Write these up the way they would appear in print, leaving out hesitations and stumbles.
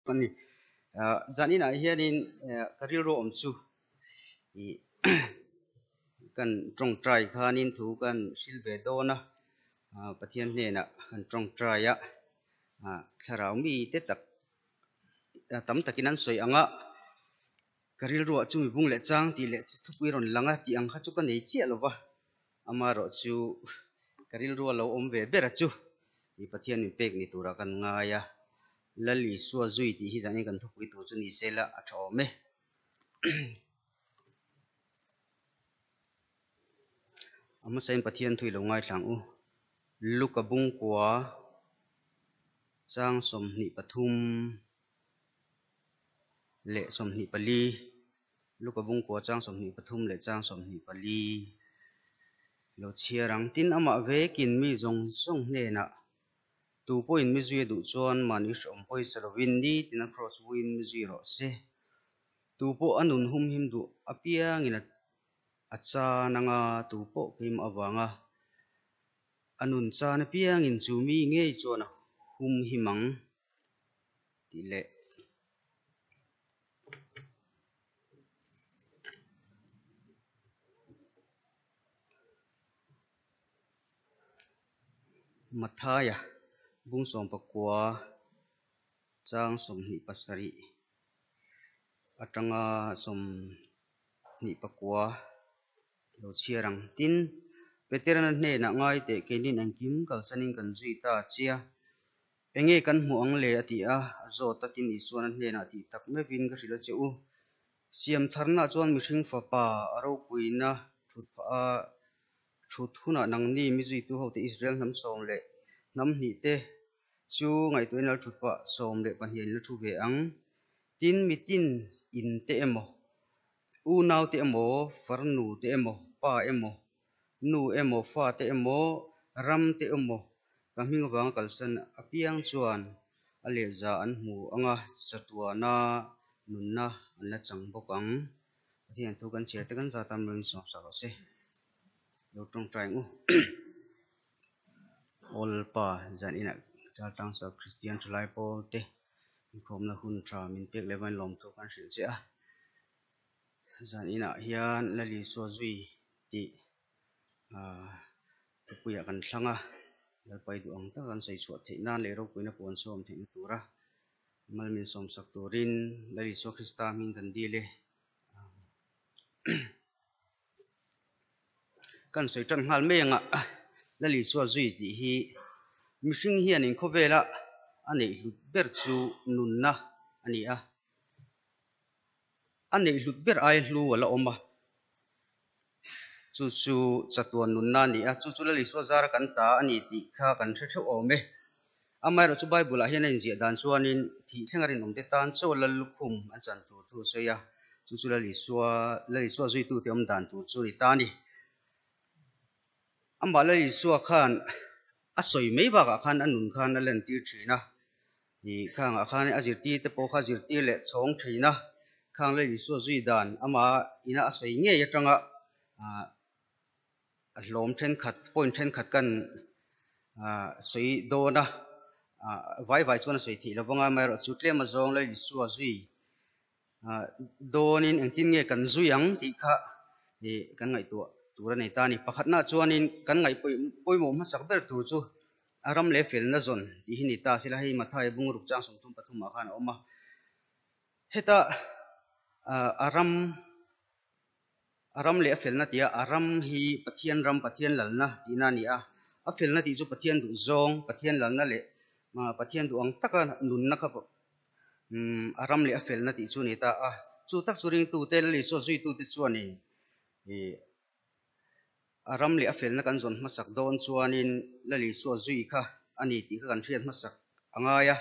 A ni. Zaninah hianin ka rilru awm chu ih kan tawngtai khanin thu kan hril ve dawn a, Pathian hnenah kan tawngtai a, thlarau mite tak tam takin an sawi ang a, ka rilruah chumi bung leh chang tih leh thupui rawn lang a tih ang kha chu ka nei chiah lo va, amaherawh chu ka rilrua lo awm ve ber a chu tih Pathian min pek ni turah kan ngai a. Lal Isua zui tih hi zanin kan thupui tur chu ni se la a tha awm e. A hmasain Pathian thu i lo ngaithlang u. Luka bungkua chang 23 leh 24 Luka bungkua chang 23 leh chang 24 lo chhiar ang. Tin, amah vekin mi zawng zawng hnenah Tu pawhin mi zui a duh chuan mahni hrehawm pawisa lovin nitin a cross vuiin mi zui rawh se. Tu pawh a nun humhim duh apiangin a chan anga tu pawh keimah avanga a nun chan apiangin chu mi ngei chuan a humhim ang tih leh. Mathaia bung 19 chang 27 atanga 29 lo chhiar ang. Tin, Peterana hnenah ngai teh keinin engkim kalsanin kan zui ta chia. Enge kan hmuh ang le a ti a, a zawt a tin Isuan a hnenah tih tak meuhin ka hrilh a che u. Siam tharna chuan mihring fapa a ropuina thut phah a Thut hunah nangni mi zuitu hote Israel hnam sawm leh hnam hnih te chu ngaihtuahin lal thut pah 12 in la thu ve ang. Tin, mitin in te emaw, unau te emaw, farnu te emaw, pa emaw, nu emaw, fa te emaw, ram te emaw ka hming avanga kalsan apiang chuan a lehza an hmu anga chatuana nunna an la chang bawk ang. Pathian thu kan chhiar te kan zat a mawin sawm sak rawh se. Lo tawngtai ang u. Awlpa zan inah Chal Tang Sap Kristian Thalai Pawl te inkhawmna hun tha min pek leh vain lawmthu kan hrilh che a. Zan inah hian Lal Isua zui tih thupuiah kan thlang a. Lalpai duh ang taka kan sawi chhuah theih nan leh ropuina puan sawm theihna tura mal min sawmsak turin Lal Isua Krista hming kan dil e. Kan sawi tan nghal mai anga Lal Isua zui tih hi mihring hian inkhawvela a neih hlut ber chu nunna a ni a. A neih hlut ber ai hlu a la awm a, chu chu chatuan nunna a ni a, chu chu Lal Isua zara kan ta a ni tih kha kan hre theuh awm e. Amaherawhchu Bible ah hian a inziah dan chuanin thih thlenga rinawmte tan chaw Lal lukhum an chan tur thu a sawi a, chu chu Lal Isua, Lal Isua zuitute awm dan tur chu a ni ta a ni. Amah Lal Isua khan a sawi mai bakah khan a nun khan a lentir thin a, ih khangah khan a zirtirte pawh kha zirtir leh chhawng thin a, khang Lal Isua zui dan amah ina a sawi ngei atanga ah a hlawm thenkhat point thenkhat kan ah sawi dawn a, ah vai vai chuan a sawi theih lovang a, amaherawhchu tlem azawng Lal Isua zui ah dawnin engtin nge kan zui ang tih kha ih kan ngaihtuah tur a nei ta a ni. Pakhatna chuanin kan ngaih pawimawh hmasak ber tur chu a ram leh felna zawn tih hi ni ta sela hei Mathai bungruk chang 33 ah khan a awm a. Heta ah a ram A ram leh a felna tia a ram hi Pathian ram, Pathian lalna tihna a ni a. A felna tih chu Pathian duh zawng, Pathian lalna leh Pathian duh ang taka nunna kha a ram leh a felna tih chu a ni ta a. Chu tak chu ringtute, Lal Isua zuitute chuanin a ram leh a felna kan zawn hmasak dawn chuanin Lal Isua zui kha a ni tih kha kan hriat hmasak a ngai a.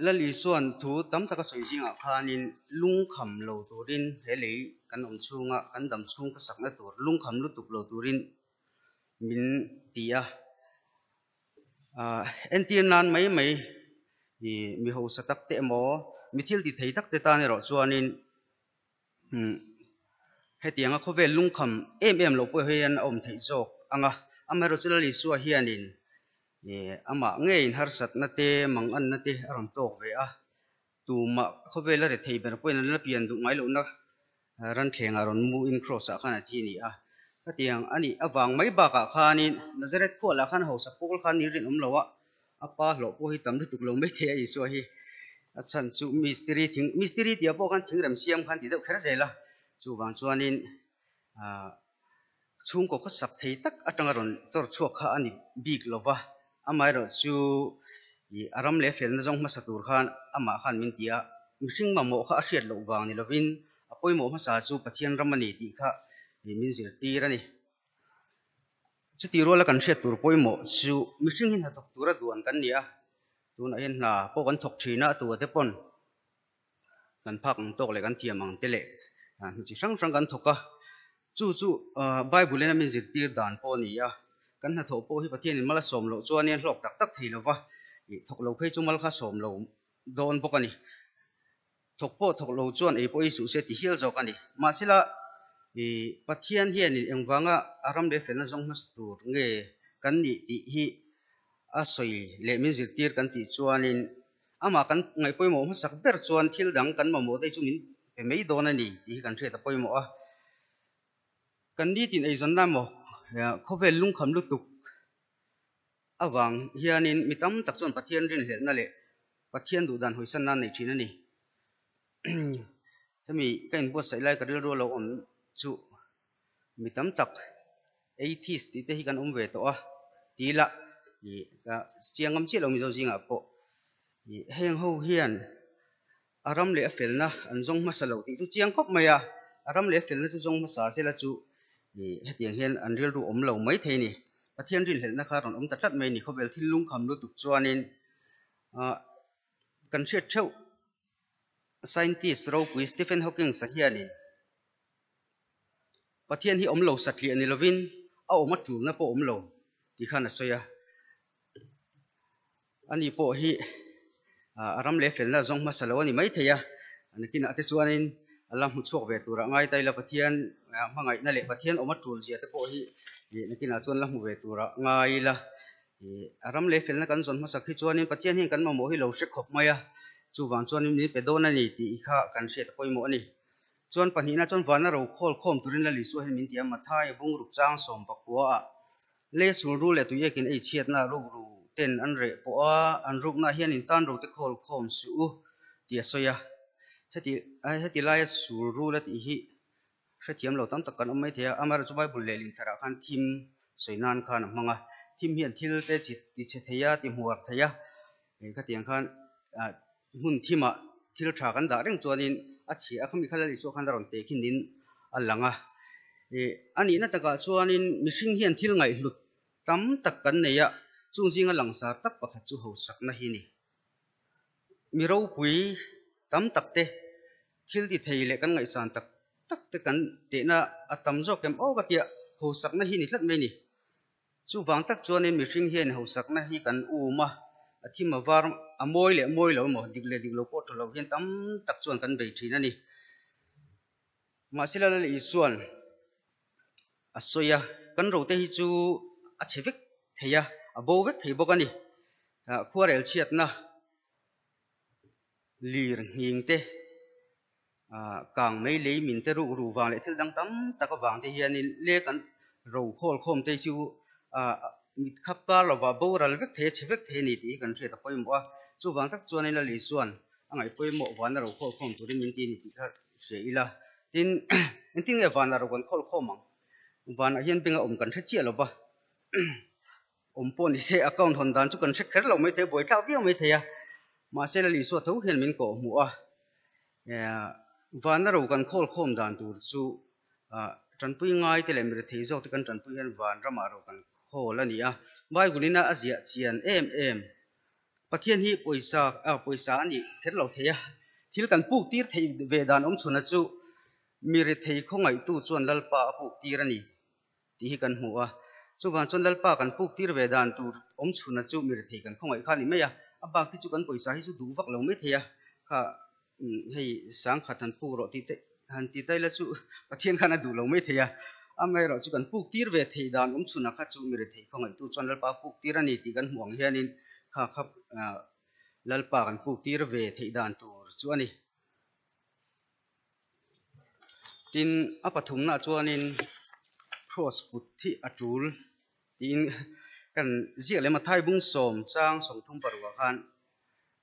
Lal Isua'n thu tam taka sawi zingah khanin lungkham lo turin he lei kan awm chhunga kan dam chhung ka sakna tur lungkham lutuk lo turin min ti a. Entir nan mai mai mi hausa tak te emaw mi thil ti thei tak te tan erawh chuanin hetianga khawvel lungkham em em lo pawh hian a awm theih zawk ang a. Amaherawhchu Lal Isua hianin. Amah ngeiin harsatna te, manganna te a rawn tawk ve a, tumah khawvela rethei ber pawhin an la pian duh ngai lohna ranthlengah rawn muin Kraws-ah khan a thi a ni a. Khatiang a nih avang mai bakah khanin Nazareth khualah khan hausa pawl khan ni rinawm lo a, a pa hlawh pawh hi tam lutuk lo mai thei a Isua hi. A chhan chu mistiri thing, mistiri tih ah pawh khan thingrem siam khan ti deuh kher zel a, chuvang chuanin Chhungkaw khawsak thei tak atanga rawn chawr chhuak kha a ni bik lo va, amaherawh chu ih a ram leh felna zawng hmasa tur khan amah khan min ti a, mihring mamawh kha a hriat loh vang ni lovin a pawimawh hmasa chu Pathian ram a ni tih kha ih min zirtir a ni. Chuti ruala kan hriat tur pawimawh chu mihring hi hnathawk tura duan kan ni a, tunah hian hna pawh kan thawk thin a, a tua te pawn kan phak ang tawk leh kan thiam ang te leh hna chi hrang hrang kan thawk a, chu chu Bible in a min zirtir dan pawh a ni a, kan hnathawh pawh hi Pathianin mal a sawm loh chuanin hlawk tak tak thei lo va, ih thawk lo phei chu mal kha sawm lo dawn bawk a ni. Thawk pawh thawk lo chuan ei pawh i suh se ti hial zawk a ni. Mahsela ih Pathian hianin engvanga a ram leh felna zawng hmasa tur nge kan nih tih hi a sawi leh min zirtir kan tih chuanin Amah kan ngaih pawimawh hmasak ber chuan thil dang kan mamawh te chu min pe mai dawn a ni tih hi kan hriat a pawimawh a. Kan nitin eizawnna emaw khawvel lungkham lutuk avang hianin mi tam tak chuan Pathian rinhlelhna leh Pathian duhdan hawisanna an nei thin a ni. Hemi ka inbuatsaih lai ka rilru a lo awm chu mi tam tak atheist tih te hi kan awm ve tawh a ti ila ih ka chiang ngam chiah lo Mizo zingah pawh ih heng ho hian a ram leh a felna an zawng hmasa lo tih chu chiang khawp mai a, a ram leh a felna chu zawng hmasa sela chu ih hetiang hian an rilru awm lo mai thei a ni. Pathian rinhlelhna kha a rawn awm ta tlat mai a ni khawvel thil lungkham lutuk chuanin ah kan hriat theuh scientist ropui Stephen Hawking-a hianin Pathian hi awm lo satliah ni lovin a awm a tulna pawh awm lo tih khan a sawi a. Ani pawh hi a ram leh felna zawng hmasa lo a ni maithei a, nakinah te chuanin a la hmu chhuak ve turah ngai ta ila Pathian hmangaihna leh Pathian awm a tul zia te pawh hi nakinah chuan la hmu ve turah ngai ila. A ram leh felna kan zawn hmasak hi chuanin Pathian hian kan mamawh hi lo hre khawp mai a, chuvang chuanin min pe dawn a ni tih kha kan hriat a pawimawh a ni. Chuan pahnihna chuan vana ro khawl khawm turin Lal Isua hian min ti a, Mathai bungruk chang sawm pakua ah lei sul ru leh tui ekin ei chhiatna ruk ru ten an reh pawh a, an rukna hian in tan ro te khawl khawm suh u tih a sawi a. Heti heti laia sul rul a tih hi hrethiam lo tam tak kan awm mai thei a, amaherawhchu Bible lehlin tharah khan thim sawi nan khan a hmang a, thim hian thil te chi ti chhe thei a, ti hmuar thei a, khatiang khan hmun thimah thil tha kan dah reng chuanin a chhia a, khami kha Lal Isua khan a rawn teh khin in a lang a. Ih a nihna takah chuanin mihring hian thil ngaihhlut tam tak kan nei a, chung zinga langsar tak pakhat chu hausakna hi a ni. Mi ropui tam tak te thil ti thei leh kan ngaihsan tak tak te kan tehna a tam zawk em aw ka tia hausakna hi ni tlat mai a ni. Chuvang tak chuanin mihring hian hausakna hi kan um a, a thim a var a mawi leh mawi lo emaw, dik leh dik lo pawh tha lo hian tam tak chuan kan bei thin a ni. Mahse Lal Isuan a sawi a, kan rote hi chu a chhe vek thei a, a bo vek thei bawk a ni. Khuarel chhiatna lir nghing te, kang mei lei min te ruk ruh vang leh thil dang tam tak avang te hianin le kan ro khawl khawm te chu mit khap kar lovah boral vek thei a, chhe vek thei a ni tih hi kan hriat a pawimawh a. Chuvang tak chuanin Lal Isuan a ngaih pawimawh vana ro khawl khawm turin min ti a ni tih kha hria ila. Tin, engtin nge vana ro kan khawl khawm ang? Vanah hian benga awm kan hre chiah lo va. Awm pawh ni se account hawn dan chu kan hre kher lo mai thei a, buaithlak viau mai thei a. Mahse Lal Isua tho hian min kawh hmuh a, vana ro kan khawl khawm dan tur chu tanpui ngai te leh mirethei zawk te kan tanpui hian van ramah ro kan khawl a ni a. Bible in a ziah chian em em. Pathian hi pawisa pawisa a nih kher lo thei a, thil kan puk tir theih ve dan awm chhuna chu mirethei khawngaihtu chuan Lalpa a puk tir a ni. tih hi kan hmu a. Chuvang chuan Lalpa kan puk tir ve dan tur awm chhuna chu mi rethei kan khawngaih kha a ni mai a, a bak te chu kan pawisa hi chu duh vak lo mai thei a, kha hei sangkhat han puk rawh tih te han ti ta ila chu Pathian khan a duh lo mai thei a. Amaherawhchu kan puk tir ve theih dan awm chhunah kha chu mi rethei khawngaihtu chuan Lalpa puk tir a ni tih kan hmuh ang hianin kha kha Lalpa kan puk tir ve theih dan tur chu a ni. Tin, a pathumnaah chuanin Cross put hi a tul tiin kan ziak leh Mathai bung sawm chang 36 ah khan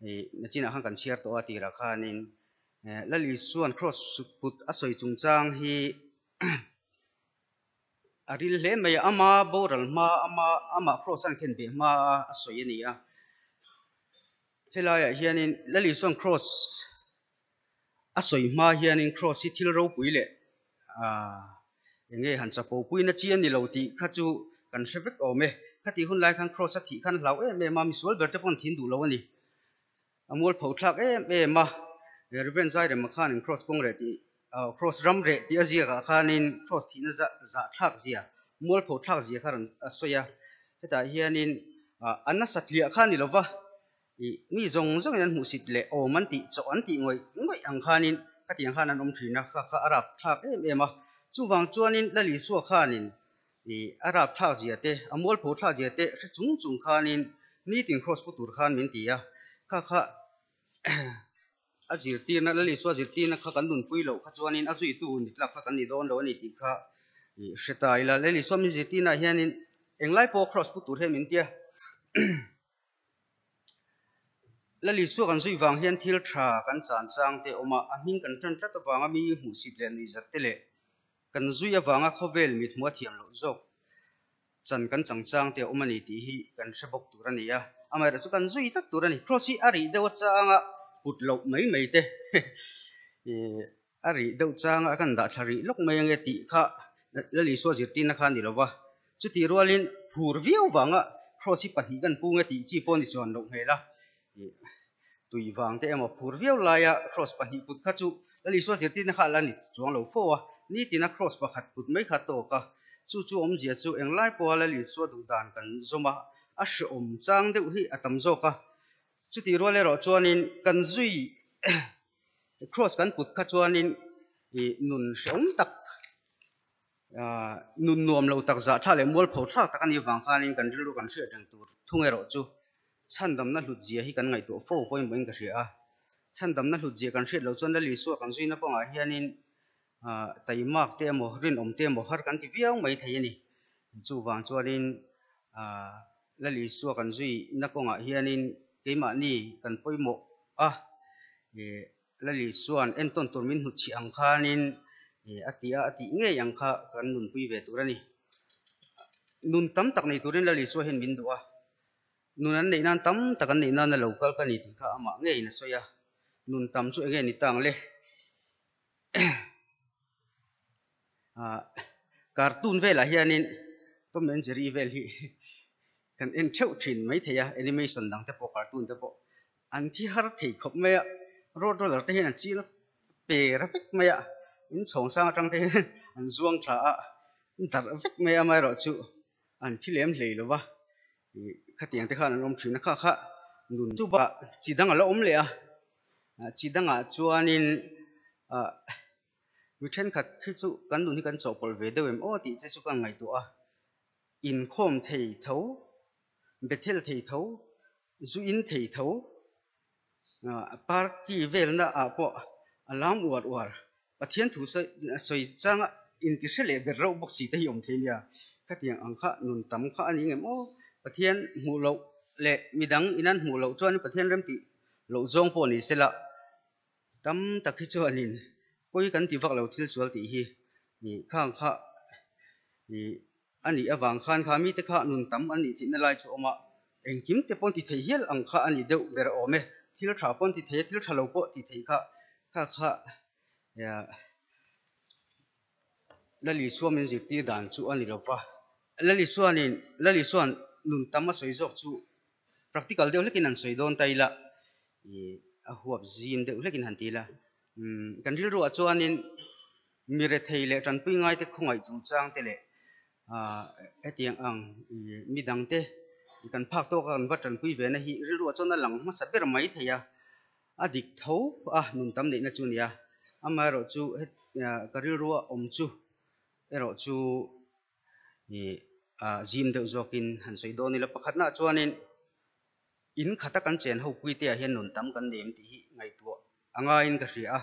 ih nachinah khan kan chhiar tawh a tirah khanin Lal Isua'n Cross put a sawi chungchang hi a ril hle mai a, ama boral hma ama amah Cross an khen beh hma a sawi a ni a. Helaiah hianin Lal Isua'n Cross A sawi hma hianin Cross hi thil ropui leh eng nge han chapo puina chi a ni lo tih kha chu kan hre vek awm e. Khatih hun lai khan Cross a thih khan hlau em em a, misual ber te pawh an thin duh lo a ni. A mualpho thlak em em a, Reverend Zairema khanin Cross kawng reh tih, Cross ram reh tih a ziakah khanin Cross thihna zah thlak zia, mualpho thlak zia kha rawn a sawi a. Hetah hianin a nasa tliah kha a ni lo va, Ih, mi zawng zawngin an hmuhsit leh awm an tih chawh an tih ngawih ngawih ang khanin khatiang khan an awm thin a, kha kha a rap thlak em em a. Chuvang chuanin Lal Isua khanin ih a rap thlak zia te, a mualpho thlak zia te hre chung chung khanin nitin cross pu tur khan min ti a, kha kha a zirtirna, Lal Isua zirtirna kha kan nunpui loh kha chuanin a zuitu ni tlak kha kan ni dawn lo a ni tih kha ih hre ta ila. Lal Isua min zirtirnaah hianin englai pawh cross pu tur hian min ti a. Lal Isua kan zui vang hian thil tha kan chan chang te a awm a, a hming kan tan tlat avanga mi hmuhsit leh nuihzat te leh kan zui avanga khawvel mit hmuh a thiam loh zawk chan kan chang chang te a awm a ni tih hi kan hre bawk tur a ni a. Amaherawhchu chu kan zui tak tur a ni. Cross hi a rih deuh achanga put loh mai mai te a rih deuh changa kan dah thla rih lawk mai ange tih kha Lal Isua zirtirna kha a ni lo va. Chutih rualin phur viau vanga cross hi pahnih kan pung e tih chi pawh ni chuan loh hmel a. Tui vang te emaw phur viau laia cross pahnih put kha chu Lal Isua zirtirna kha a la ni chuang lo fo a. Nitina cross pakhat put mai kha tawk a. Chu chu awmzia chu englai pawha Lal Isua duhdan kan zawm a, a hrehawm chang deuh hi a tam zawk a. Chutih rual erawh chuanin kan zui Cross kan put kha chuanin ih nun hrehawm tak ah nun nuam lo tak zah thlak leh mualpho thlak tak a nih vang khanin kan rilru kan hriat reng tur thung erawh chu chhandamna hlut zia hi kan ngaihtuah fo pawimawhin ka hria a. Chhandamna hlut zia kan hriat loh chuan Lal Isua kan zuina kawngah hianin ah taimak te emaw rinawm te emaw har kan ti viau mai thei a ni. Chuvang chuanin ah Lal Isua kan zuina kawngah hianin keimahni kan pawimawh a, ih Lal Isua'n entawn tur min hnutchhih ang khanin ih a ti a, a tih ngei ang kha kan nunpui ve tur a ni. Nun tam tak nei turin Lal Isua hian min duh a, nun an neih nan tam tak an neih nana lo kal ka ni tih kha amah ngeiin a sawi a, nun tam chu enge ni tang le? Ah cartoon velah hianin Tom and Jerry vel hi kan en theuh thin mai thei a, animation dang te pawh cartoon te pawh an thi har thei khawp mai a, road roller te hian an chil per vek mai a, in chhawng sang atang te hian an zuang tha a, darh vek mai a amaherawhchu an thi lem hlei lo va, ih khatiang te khan an awm thin a, kha kha nun chu bakah chi dang a la awm leh a, chi dangah chuanin ah Mi thenkhat hi chu kan nun hi kan chawhpawlh ve deuh em aw tih che chu ka ngaihtuah a, inkhawm thei tho, Bethel thei tho, zu in thei tho, party velna ah pawh a lam uar uar, Pathian thu sawi changa intihre leh ber reuh bawk si te hi awm thei nia, khatiang ang kha nun tam kha a ni ngem aw, Pathian hmuh loh leh midang inan hmuh loh chuan Pathian remtih loh zawng pawh ni sela, Tam tak hi chuanin pawi kan ti vak lo thil sual tih hi ih khang kha ih a nih avang khan kha mite kha nun tam an nih theihna lai chu a awm a, engkim te pawn ti thei hial ang kha a ni deuh ber awm e, thil tha pawn ti thei a, thil tha lo pawh ti thei kha kha kha Lal Isua min zirtir dan chu a ni lo va, Lal Isuanin Lal Isuan nun tam a sawi zawk chu Practical deuh hlekin han sawi dawn ta ila, ih a huap zim deuh hlekin han ti ila, umm kan rilruah chuanin mi rethei leh tanpui ngaite khawngaih chungchang te leh ah hetiang ang ih mi dangte kan phak tawka kan va tanpui ve na hi rilruah chuan a lang hmasa ber mai thei a, a dik tho a nun tam neihna chu a ni a, amaherawhchu ka rilrua awm chu. erawh chu ih zim deuh zawkin han sawi dawn ila. Pakhatnaah chuanin in khata kan chen ho puite ah hian nun tam kan nei em tih hi ngaihtuah a ngaiin ka hria a.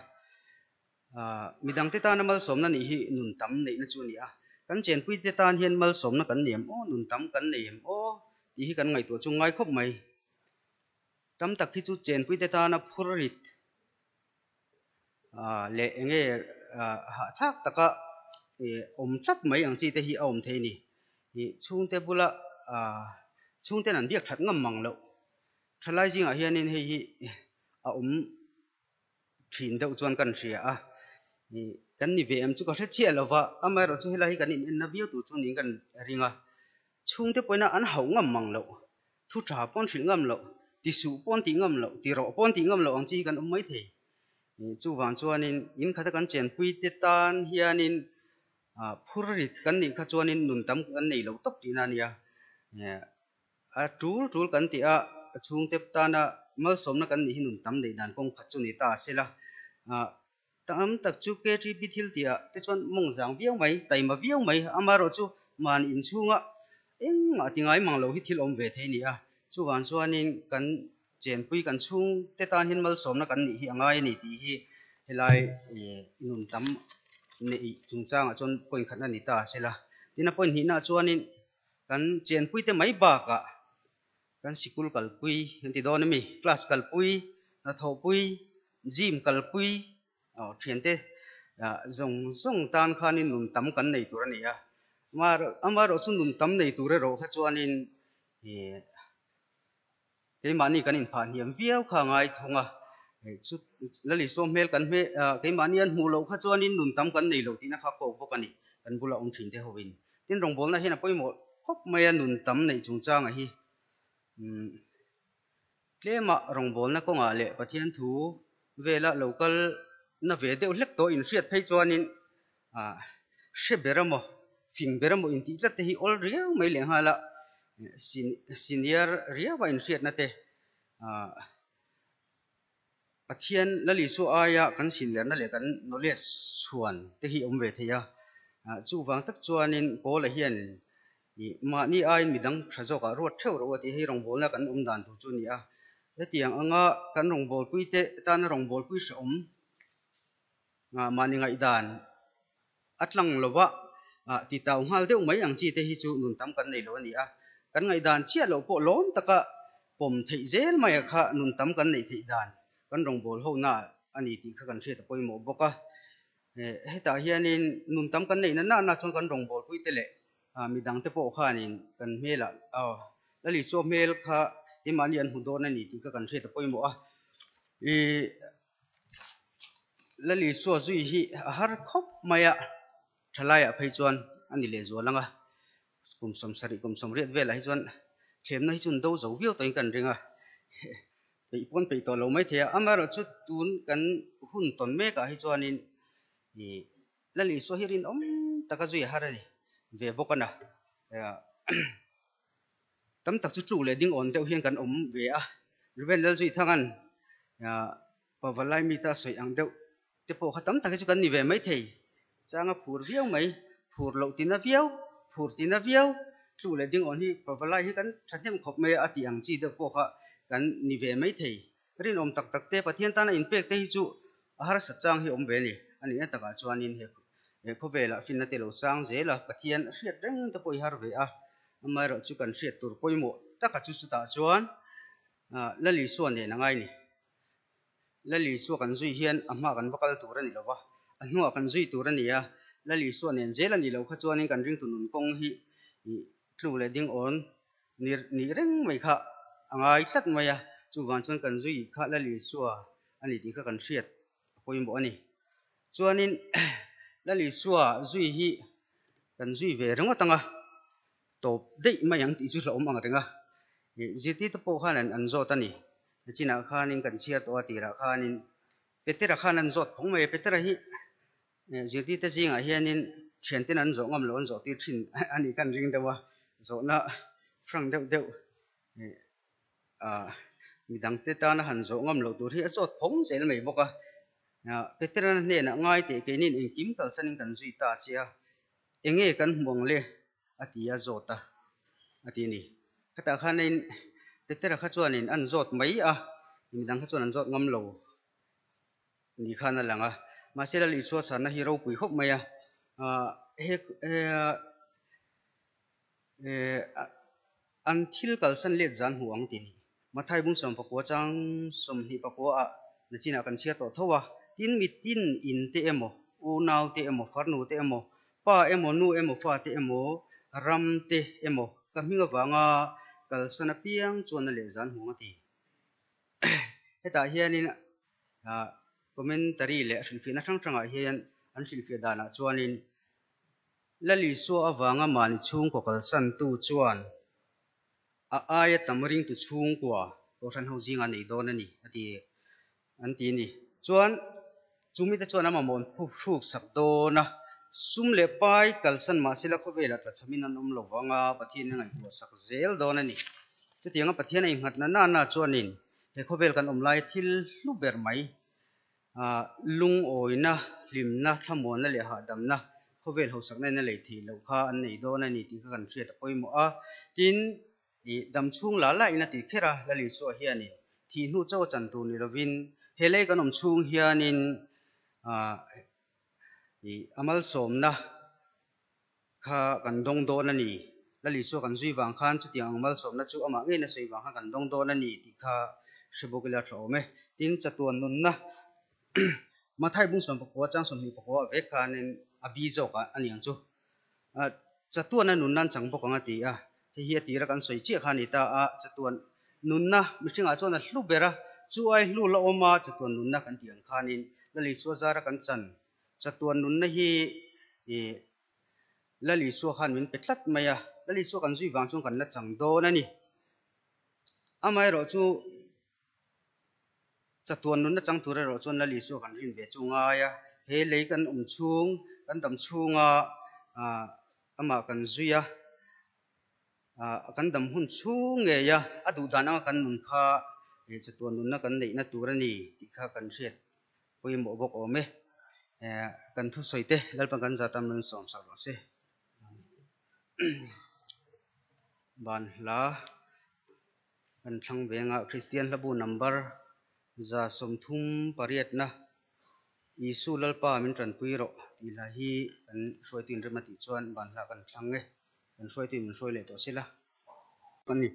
Midangte tana malsawmna nih hi nun tam neihna chu a ni a. Kan chenpuite tan hian malsawmna kan nei em aw, nun tam kan nei em aw tih hi kan ngaihtuah chu ngai khawp mai. Tam tak hi chu chenpuite tana phur rit leh eng nge hahthlak taka awm tlat mai ang chi te hi a awm thei a ni. Chhungte bula chhungten an biak that ngam mang loh. Thalai zingah hianin hei hi a awm thin deuh chuan kan hria a. Kan ni ve em chu ka hre chiah lo va, amaherawhchu helai hi kan inenna viau tur chu niin kan ring a. Chhungte pawhin an hauh ngam mang loh, thu tha pawn hrilh ngam loh, ti suh pawn tih ngam loh, ti rawh pawn tih ngam loh ang chi hi kan awm mai thei. Chuvang chuanin in khata kan chenpui te tan hianin phur rit kan nih kha chuanin nun tam kan nei lo tawp tihna a nia. A tul tul kan tih a, chhungte tana malsawmna kan nih hi nun tam neih dan kawng khat chu ni ta a sela. Tam tak chu KTP thil tih ah te chuan mawng zang viau mai, taima viau mai, amaherawhchu mahni inchhunga engmah ti ngai mang lo hi thil awm ve thei a ni a. Chuvang chuanin kan chenpui kan chhungte tan hian malsawmna kan nih hi a ngai a ni tih hi helai nun tam neih chungchangah chuan point khatna ni ta a sela. Tin a point hnihnaah chuanin kan chenpuite mai bakah kan sikul kalpui an ti dawn a mi, class kalpui, hnathawhpui, gym kalpui aw thiante zawng zawng tan khanin nun tam kan nei tur a ni a. Amaherawh chu nun tam nei tur erawh kha chuanin ih keimahni kan inphah hniam viau kha a ngai thung a. Chu Lalisua hmel kan hme keimahni an hmuh loh kha chuanin nun tam kan nei lo tihna kha kawk bawk a ni kan bula awm thin te hovin. Tin rawngbawlna hian a pawimawh khawp mai a nun tam neih chungchanga hi tlema rawngbawlna kawngah leh Pathian thu vela lo kal na ve deuh hlek tawh inhriat phei chuanin hre ber emaw fing ber emaw intih tlat te hi awl riau mai leh nghal a, senior riau a inhriatna te Pathian Lal Isua aia kan sinlerna leh kan knowledge chhuan te hi awm ve thei a. Chuvang tak chuanin Paula hian ih mahni aiin midang tha zawkah ruat theuh rawh u a tih hei rawngbawlna kan awm dan tur chu a ni a. Hetiang anga kan rawngbawlpui te tana rawngbawlpui hrehawm mahni ngaihdan a tlang lova ti tau nghal deuh mai ang chi te hi chu nun tam kan nei lo a ni a. Kan ngaihdan chiah loh pawh lawm taka pawm theih zel mai a kha nun tam kan neih theih dan kan rawngbâwl hona a ni tih kha kan hriat a pawimawh bawk a. Hetah hianin nun tam kan neih na nana chuan kan rawngbâwlpui te leh midang te pawh khanin kan hmelah Lal Isua hmel kha keimahni an hmu dawn a ni tih kha kan hriat a pawimawh a. Lal Isua zui hi a har khawp mai a, thalaiah phei chuan a ni lehzual ang a, kum 70 kum 80 velah hi chuan thlemna hi chu an do zo viau tawhin kan ring a, peih pawn peih tawh lo mai thei a, amaherawhchu tun kan hun tawn mekah hi chuanin ih Lal Isua hi rinawm taka zui a har a ni ve bawk a na. Tam tak chu tluk leh ding awn deuh hian kan awm ve a, Reuben Lalzuithanga'n Pavalai mite a sawi ang deuh te pawh kha tam tak hi chu kan ni ve mai thei. Chang a phur viau mai, phur loh tina viau, phur tina viau, tluk leh ding awn hi Pavalai hi kan thahnem khawp mai a a tih ang chi deuh pawh kha kan ni ve mai thei. Rinawm tak tak te, Pathian tana inpek te hi chu a harsat chang hi awm ve a ni. A nihna takah chuanin he he khawvelah finna te lo sang zel a, Pathian a hriat reng te pawh i har ve a. Amaherawh chu kan hriat tur pawimawh taka chu chutah chuan Lal Isua nen a ngai ni. Lal Isua kan zui hian a hma kan va kal tur a ni lo va, a hnuah kan zui tur a ni a. Lal Isua nen zel a nih loh kha chuanin kan ringtu nun kawng hi tlu leh ding awn nih reng mai kha a ngai tlat mai a, chuvang chuan kan zui kha Lal Isua a ni tih kha kan hriat a pawimawh a ni. Chuanin Lal Isua zui hi kan zui ve ringawt ang a, tawp daih mai ang tih chu hlauhawm ang reng a, zirtirte pawh khan an zawt a ni. Chinah khanin kan chhiar tawh a tirah khanin Petera khan an zawt phawng mai a, Petera hi Zirtirte zingah hianin thianten an zawh ngam loh an zawh tir thin a nih khan ring deuh a, zawhna hrang deuh deuh midangte tana han zawh ngam loh tur hi a zawt phawng zel mai bawk a. Peterana hnenah ngai teh keinin engkim kalsanin kan zui ta che a. Enge kan hmuh ang le? a ti a zawt a, a ti a ni. Khatah khanin Petera kha chuanin an zawt mai a, midang kha chuan an zawt ngam lo ni khan a lang a. Mahse Lal Isua sanna hi ropui khawp mai a, he an thil kalsan let zan hmu ang ti ni. Mathai bung 19 chang 24 ah nachinah kan chhiar tawh tho a, tin mitin in te emaw, unau te emaw, farnu te emaw, pa emaw, nu emaw, fa te emaw, ram te emaw ka hming avanga kalsan apiang chuan a leh zan hmu ang a ti. Hetah hianin commentary leh hrilhfiahna hrang hrangah hian an hrilhfiah danah chuanin Lal Isua avanga mahni chhungkaw kalsantu chuan a aia tam ringtu chhungkua Kohhran ho zinga nei dawn a ni a ti an ti a ni. Chuan chu mite chuan a mamawh an phu hruk sak dawn a, sum leh pai kalsan mahsela khawvelah tlachhamin an awm lo vang a, Pathian a ngaihtuah sak zel dawn a ni. Chutianga Pathian a innghatna nana chuanin he khawvel kan awm laia thil hlu ber mai Lungawina, hlimna, thlamuanna leh hahdamna khawvel hausakna in a lei theih loh kha an nei dawn a ni tih kha kan hriat a pawimawh a. Tin, ih dam chhung la la in a tih kher a, Lal Isua hianin thih hnu chauh a chan tur ni lovin he lei kan awm chhung hianin ih a malsawmna kha kan dawng dawn a ni. Lal Isua kan zui vang khan chutiang ang malsawmna chu amah ngeiin a sawi vang khan kan dawng dawn a ni tih kha hre bawk ila tha awm e. Tin, chatuan nunna Mathai bung 19 chang 24 ah vek khanin a bi zawk a ni ang chu. Chatuana nunna an chang bawk ang a ti a, hei hi a tira kan sawi chiah kha a ni ta a, chatuan nunna mihringah chuan a hlu ber a, chu ai hlu la awm a chatuan nunna kan tih ang khanin Lal Isua zara kan chan Chatuan nunna hi ih Lal Isua khan min pe tlat mai a, Lal Isua kan zui vang chuan kan la chang dawn a ni. Amaherawh chu chatuan nunna chang tur erawh chuan Lal Isua kan rin ve chu ngai a, he lei kan awm chhung, kan dam chhunga ah amah kan zui a, ah kan dam hun chhung ngei a, a duh dan anga kan nun kha chatuan nunna kan neihna tur a ni tih kha kan hriat Pawimawh bawk awm e. Kan thusawi te Lalpan kan zat a min sawm sak rawh se. Ban hla kan thlang venga Kristian hlabu number 138na Isu Lalpa min tanpui rawh tih hla hi kan hruaitu inrem a tih chuan ban hla kan thlang e. Kan hruaitu in min hruai leh tawh sela. A ni.